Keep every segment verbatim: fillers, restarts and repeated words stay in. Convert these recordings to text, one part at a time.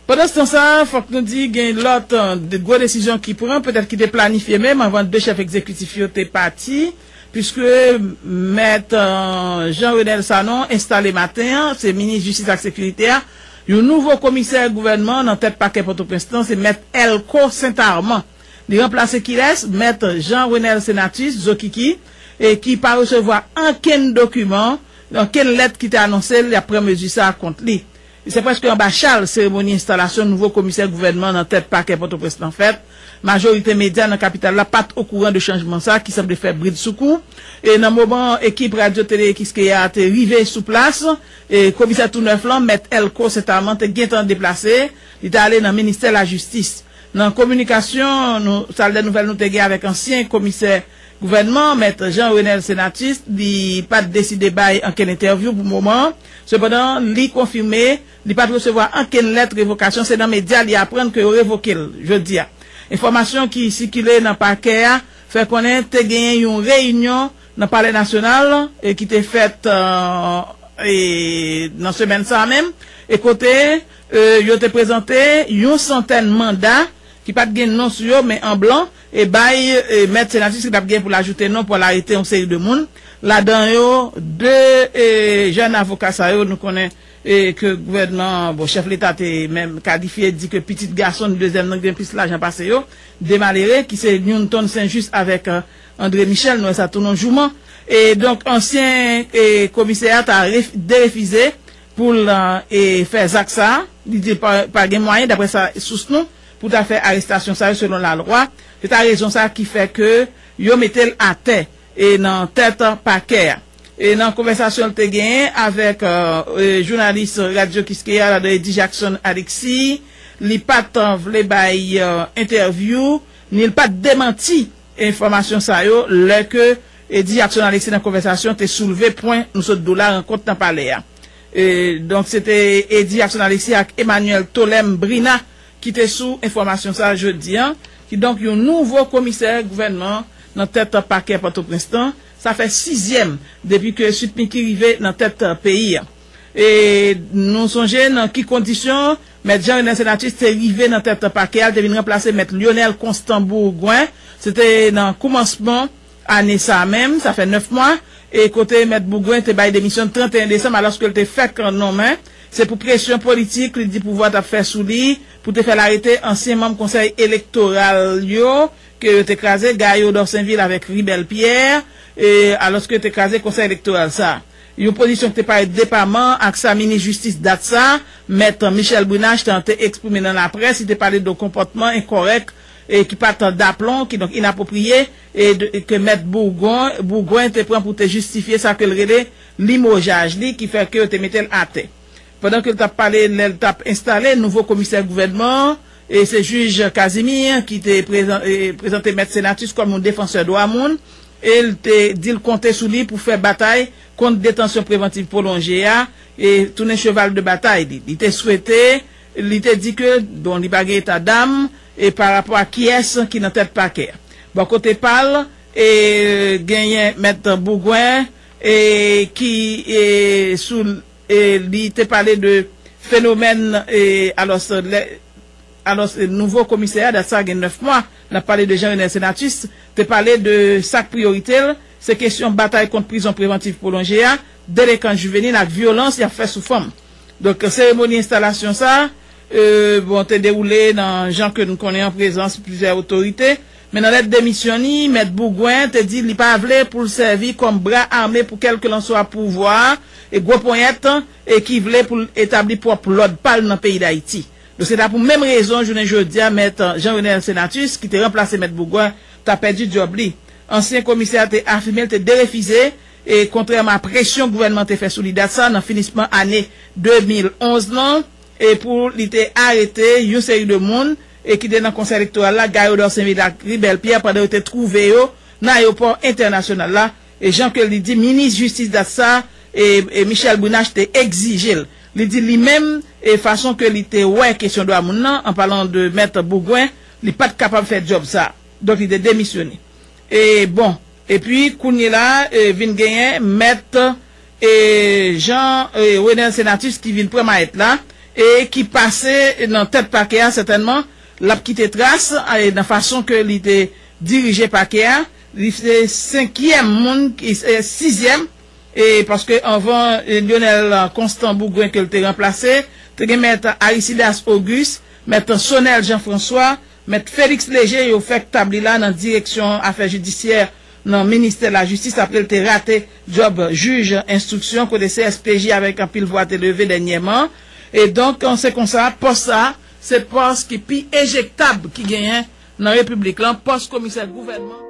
Pandanstan sa, fòk nou di gen lòt, eh, de gwo desizyon ki pran, petèt ki te planifye menm anvan de chèf egzekitif yo te pati, piske mèt, eh, Jean Renel Sanon enstale maten an, se minis jistis ak sekirite a, yon nouvo komisè gouvènman nan tèt pakè Pòtoprens lan, se mèt Elko Saint Armand. Li ranplase kilès? Mèt Jean Renel Senatus, Zokiki, e ki pa resevwa ankenn dokiman, ankenn lèt ki te anonse l ap pran mezi sa a kont li. Se prèske anba chal seremoni enstalasyon nouvo komisè gouvènman nan tèt pakè Pòtoprens lan fèt. Majorite medya nan kapital la pa t okouran de chanjman sa a ki sanble fè bridsoukou. E nan moman ekip Radyo Tele Kiskeya te rive sou plas, e komisè tou nèf lan, mèt Elko Sentaman, te gentan deplase. Li te ale nan ministè lajistis. Nan kominikasyon nou, sal dè nouvèl nou te gen avèk ansyen komisè gouvènman, mèt Jean Renel Senatus, li pa t deside bay ankenn entèvyou pou moman an. Sepandan, li konfime li pa t resevwa ankenn lèt revokasyon. Se nan medya li aprann ke yo revoke l jodi a. Enfòmasyon ki sikile nan pakè a fè konnen te genyen yon reyinyon nan Palè Nasyonal, e ki te fèt, eh, e, nan semèn sa a menm, e kote, eh, yo te prezante yon santèn manda ki pa t gen non sou yo, men an blan, e bay, eh, mèt Senatus ki t ap gen pou l ajoute non, pou l arete yon seri de moun. Ladan yo, de, eh, jèn avoka sa yo, nou konnen, eh, ke gouvènman, bon, chèf leta te menm kalifye, di ke pitit gason l, dezyèm nan, gen plis lajan pase yo, de malere, ki se Newton Saint Juste avèk, eh, André Michel, nou wè sa tou nan jouman. E donk, ansyen, eh, komisè a ta ref-, derefize pou l, eh, fè zak sa a. Li di pa, pa gen mwayen, daprè sa sous nou, pou ta fè arestasyon sa yo selon lalwa. Se ta rezon sa a ki fè ke yo mete l atè, e nan tèt pakè a. E nan konvèsasyon l te genyen avèk, eh, eh, jounalis Radyo Kiskeya la, Eddy Jackson Alexis, li pa t vle bay, eh, entèvyou, ni l pa t demanti enfòmasyon sa yo, lè ke Eddy Jackson Alexis nan konvèsasyon te soulve pwen nou sot di w la, rankont nan palè a. E, donk, se te Eddy Jackson Alexis ak Emmanuel Tolem Brina ki te sou enfòmasyon sa a jodi a. Kidonk, yon nouvo komisè gouvènman nan tèt pakè Pòtoprens lan. Sa fè sizyèm depi ke Sweet Micky rive nan tèt peyi a. E nou sonje nan ki kondisyon mèt Jean Renel Senatus te rive nan tèt pakè a, li te vin ranplase mèt Lionel Constant Bourgoin. Se te nan koumansman ane sa a menm, sa fè nèf mwa, e kote mèt Bourgoin te bay demisyon l tranteyen desanm, alòske l te fèk nonmen. Se pou presyon politik, li di pouvwa t ap fè sou li, pou te fè l arete ansyen manm konsèy elektoral yo, ke yo te kraze, Gaillot Dorsainville avèk Ribel Pierre, e, alòske yo te kraze konsèy elektoral sa a. Yon pozisyon ki te parèt depaman ak sa minis jistis dat sa, mèt Michel Brunache, te eksprime nan laprès, li te pale de konpòtman enkòrèk, e ki pa t daplon, kidonk inapwopriye, e de, ke mèt Bourgoin, Bourgoin te pran pou te jistifye sa ke l rele limojaj li, ki fè ke yo te mete l atè. Pandan ke l t ap pale, lè l t ap enstale nouvo komisè gouvènman an, e se jij Casimir ki te prezan-, e, prezante mèt Senatus kòm yon defansè dwa moun, e l te di l konte sou li pou fè batay kont detansyon prevantiv pwolonje a, e tounen cheval de batay li. Li te swete, li te di ke, bon, li pa gen eta dam, e pa rapò a kiyès ki nan tèt pakè a. Bò kote pa l, e genyen mèt Bourgoin, e ki, e sou, e li te pale de fenomèn, e alò, lè, alò, nouvo komisè a, dat sa gen nèf mwa, n ap pale de Jean Renel Senatus, te pale de sa k priyorite l, se kesyon batay kont prizon prevantiv pwolonje a, delenkan jivenil ak vyolans y ap fè sou fanm. Donk, seremoni enstalasyon sa, e, bon, te dewoule nan jan ke nou konnen an prezans plizyè otorite, men nan lèt demisyon li, mèt Bourgoin te di li pa vle pou l sèvi kòm bra ame pou kèlkelanswa pouvwa a, e gwo ponyèt, e ki vle pou l etabli pwòp lòd pa l nan peyi Dayiti. Donk, se ta pou menm rezon, jounen jodi a, mèt Jean Renel Senatus, ki te ranplase mèt Bourgoin, ta pèdi djòb li. Ansyen komisè a te afime l te derefize, e kontrèman a presyon gouvènman te fè sou li dat sa nan finisman ane de mil onz lan, e pou li te arete yon seri de moun, e ki te nan konsèy elektoral la, Gaillot Dorsainville ak Ribel Pierre, pandan yo te twouve yo nan ayewopò entènasyonal la, e jan ke li di, minis jistis dat sa, e, e Michel Brunache te egzije l. Li di li menm, e fason ke li te wè kesyon dwa moun nan, an palan de mèt Bourgoin, li pa t kapab fè djòb sa. Donk, li te demisyone. E bon, epi kounye la, e, vin genyen mèt, e, Jean, e, Renel Senatus ki vin pran mayèt la, e ki pase nan tèt pakè a, sètènman, l ap kite tras, e nan fason ke li te dirije pakè a, li se senkyèm moun, ki, e, sizyèm, e paske anvan, e, Lionel Constant Bougouin ke l te ranplase, te gen mèt Aricidas Auguste, mèt Sonel Jean François, mèt Félix Léger, yo fèk tabli la nan direksyon afè jidisyè nan ministè lajistis apre l te rate djòb jij enstriksyon kote C S P J avèk anpil vwa te leve dènyèman. E donk, se konsa, pòs sa, se pòs ki pi ejektab ki genyen nan repiblik lan, pòs komisè gouvènman.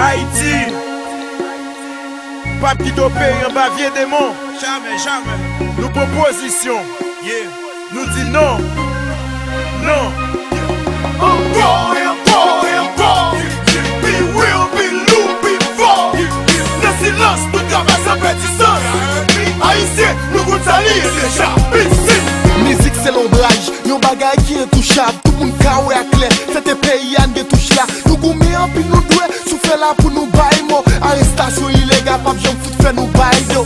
Ayiti, p ap kite w peri anba vye demon. Jamè, jamè. Nou pran pozisyon. Yeah. Nou di non. Non. Ankò e ankò e ankò. Pi wi, pi lou, pi fò. Nan silans, nou travay san pèdi sans. Ayisyen, nou konn sa li ye deja. Peace. Mizik se lonbraj, yon bagay ki entouchab. Tout moun ka wè a klè, fete peyi a n gen touch la. Nou goumen anpil nou dwe, soufle la pou nou bay mo. Arestasyon ilegal p ap janm fout fè nou bay do.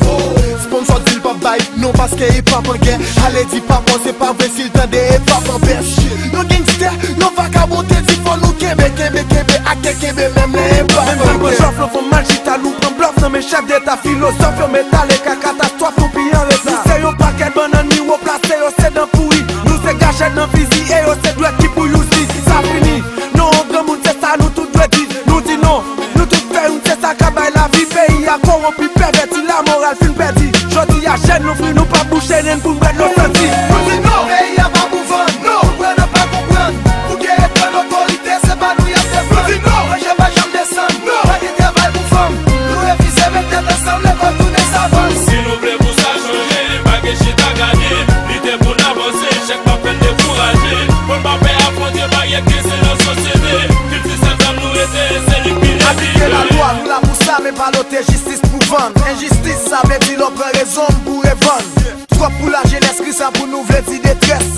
Sponsò di l p ap bay non paske hip hop an gè. Ale di pa mò, se pa vre, si l tande hip hop an bèf. Yon gangstè, yon vakabon te di fò nou kenbe, kenbe, kenbe, ak kè kenbe menm lè hip hop an gè. Menm jan pran jòf, nou fè mal chita, nou pran blòf nan men chèf deta, filozòf yo met ale ka katastwòf, nou pi an reta. Nou se yon pakèt bannann miwo plase, yo se dan pouri. Nou se gachèt nan fizi e yo se dwèt ki pou use li. Sa fini. Non, granmoun, se sa nou tout dwe di. Nou di non. Nou tout fè youn, se sa k ap bay lavi. Peyi a kowonpi, pèvèti, lamoral fin pèdi. Jodi a, jèn nou fri, nou p ap bouche nen n pou n bwè dlo santi. Nou di non. Peyi a pa pou vann. Non. Konprann an pa konprann. Pou gen etrann otorite, se pa nou y ap defann. Nou di non. Manje pa janm desann. Non. Pa gen travay pou fanm. Nou refize met tèt ansanm, lekòl tounen savann. Si nou vle pou sa chanje, pa gen chita gade. Lite pou n avanse, chèk pa fè n dekouraje. Pou n pa pè afwonte baryè ki se nan sosyete. Kilti sèl zam nou rete, se li k pi leve. Aplike lalwa, nou la pou sa, men pa lote jistis pou vann. Enjistis, sa vle di lè w pran rezon m pou revann. Twòp pou lajenès, kri sa pou nou vle di detrès.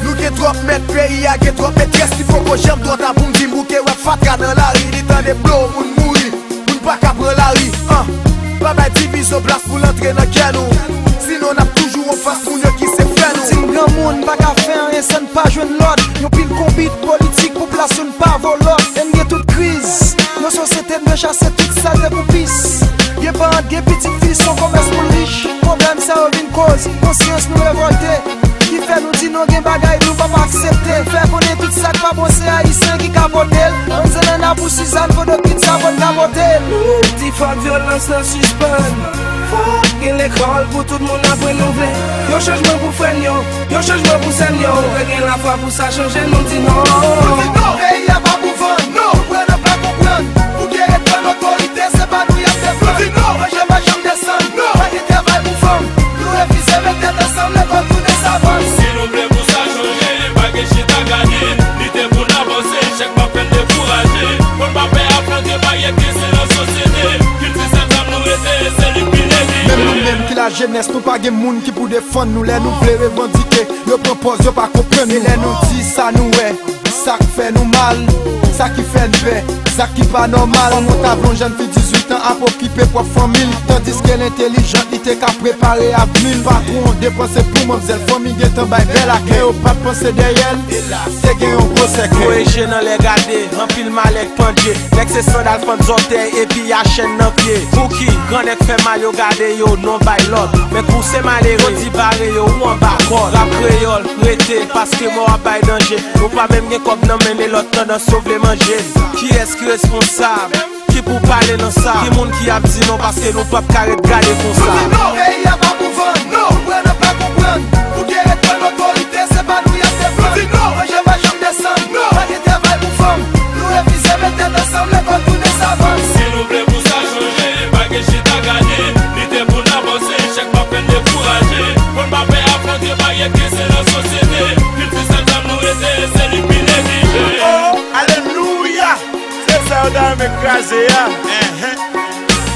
Nou gen twòp mèt, peyi a gen twòp metrès. Li poko janm twò ta pou m di m bouke wè fatra nan lari. Li tande blo, moun mouri, moun pa ka pran lari. An, pa bay divizyon plas pou l antre nan kè nou. Sinon, n ap toujou anfas moun yo ki se frè nou. Di m granmoun pa ka fè anyen san n pa jwenn lòd. Yon pil konbit politik pou plas youn pa vo lòt. E n gen tout kriz nan sosyete n, dwe chase tout sa k de pou pis. Gen paran k gen pitit fi, se yon komès pou l rich. Pwoblèm sa yo vin koz konsyans nou revòlte. Ki fè nou di non, gen bagay nou p ap aksepte. Fè konnen tout sa k pa bon se Ayisyen ki ka pote l. Bann zannanna pou Sizàn, vodokit sa pou n ka pote l. Nou di fòk vyolans lan sispann. Fòk gen lekòl pou tout moun aprann nou vle yon chanjman pou frè n yo, yon chanjman pou sè n yo. Ou vle gen lafwa pou sa chanje, nou di non. Nou di non. Peyi a pa pou vann. Non. Konprann an pa konprann. Pou gen etrann otorite, se pa nou y ap defann. Nou di non. Manje pa janm desann. Non. Pa gen travay pou fanm. Nou refize met tèt ansanm, lekòl tounen savann. Si nou vle pou sa chanje, pa gen chita gade. Lite pou n avanse, chèk pa fè n dekouraje. Pou n pa pè afwonte baryè ki se nan sosyete. Kilti sèl zam nou rete, se li k pi neglije. Menm nou menm ki lajenès, nou pa gen moun ki pou defann nou lè nou vle revandike. Yo pran pòz, yo pa konprann nou. E lè nou di sa nou wè, sa k fè nou mal, sa ki fè n pè, sa ki pa nòmal. Kòman w ta vle yon jèn fi dizuit an ap okipe pwòp fanmi l, tandiske l entelijant, li te ka prepare avni l. Patwon depanse pou manmzèl, fanmi gentan bay bèl akèy. Men yo pa t panse dèyè l, te gen yon gwo sèkèy. Voye je nan lè, gade, anpil malè k pandye. Nèg se sandal fann zòtèy epi y a chèn nan pye. Pouki grannèg fè mal, yo gade yo, non bay lòd. Men kou se malere, yo di bare yo ou anba kòd. Rap kreyòl, rete, paske mò ap bay danje. Ou pa menm gen kòb nan men, men lòt tandans yo vle manje n. Kiyès ki responsab? Ki pou pale nan sa? Ki moun ki ap di non paske nou p ap ka ret gade konsa? Nou di non, peyi a pa pou vann. Non, konprann an pa konprann. Pou gen etrann otorite, se pa nou y ap defann. Nou di non, manje pa janm desann. Non, pa gen travay pou fanm. Nou refize met tèt ansanm, lekòl tounen savann. Si nou vle pou sa chanje, pa gen chita gade. Lite pou n avanse, chèk pa fè n dekouraje. Pou n pa pè afwonte baryè ki se nan sosyete. Kilti sèl zam nou rete, se li k pi neglije. Oh, alelouya! Se sa yo ta renmen kraze a.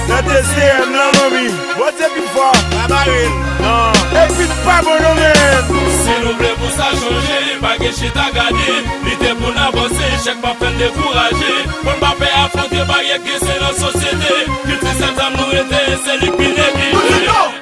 Nan T C M nan, manmi. Bondye pi fò. Pa bare l. Non. Epi n pa bon non, menn. Si nou vle pou sa chanje, pa gen chita gade. Lite pou n avanse, chèk pa fè n dekouraje. Pou n pa pè afwonte baryè ki se nan sosyete. Kilti sèl zam nou rete, se li k pi neglije. Nou di non.